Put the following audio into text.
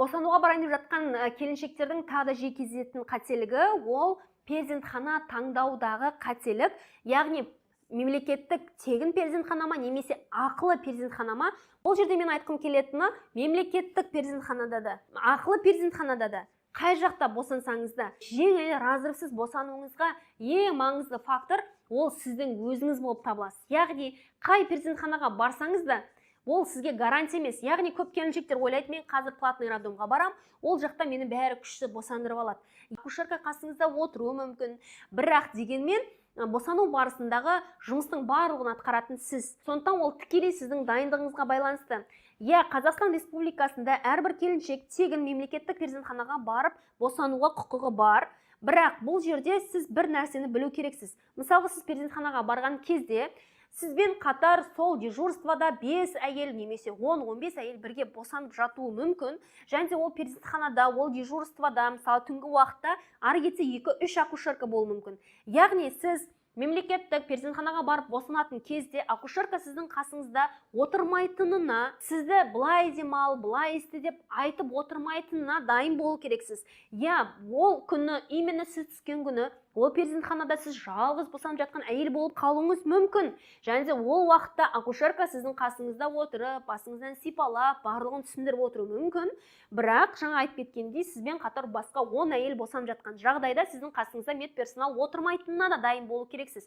Босануға барайын деп жатқан келіншектердің тағы да жиі кездесетін қателігі – ол перзентхана таңдаудағы қателік, яғни мемлекеттік тегін перзентхана ма немесе ақылы перзентхана ма. Бұл жерде мен айтқым келетіні: мемлекеттік перзентханада да, ақылы перзентханада да, қай жақта босансаңыз да, жеңіл, разрывсыз босануыңызға ең маңызды фактор ол сіздің өзіңіз болып табыласыз. Яғни қай перзентханаға барсаңыз да, ол сізге гарантия емес. Яғни көп келіншектер ойлайды: «Мен қазір платный роддомға барам, ол жақта мені бәрі күшті босандырып алады». Акушерка қасыңызда отыруы мүмкін, бірақ дегенмен босану барысындағы жұмыстың барлығын атқаратын сіз. Сондықтан ол тікелей сіздің дайындығыңызға байланысты. Иә, Қазақстан Республикасында әрбір келіншек тегін мемлекеттік перзентханаға барып босануға құқығы бар. Бірақ бұл жерде сіз бір нәрсені білу керексіз. Мысалға, сіз перзентханаға барған кезде сізбен қатар сол дежурствода 5 әйел немесе 10-15 әйел бірге босанып жатуы мүмкін. Және де ол перзентханада, ол дежурствода, мысалы, түнгі уақытта ары кетсе 2-3 акушерка болуы мүмкін. Яғни сіз мемлекеттік перзентханаға барып босанатын кезде акушерка сіздің қасыңызда отырмайтынына, сізді былай демал, былай істе деп айтып отырмайтынына дайын болу керексіз. Иә, ол күні, именно сіз түскен күні ол перзентханада сіз жалғыз босанып жатқан әйел болып қалуыңыз мүмкін. Және де ол уақытта акушерка сіздің қасыңызда отырып, басыңыздан сипалап, барлығын түсіндіріп отыруы мүмкін. Бірақ жаңа айтып кеткендей, сізбен қатар басқа 10 әйел босанып жатқан жағдайда сіздің қасыңызда медперсонал отырмайтынына да дайын болу керексіз.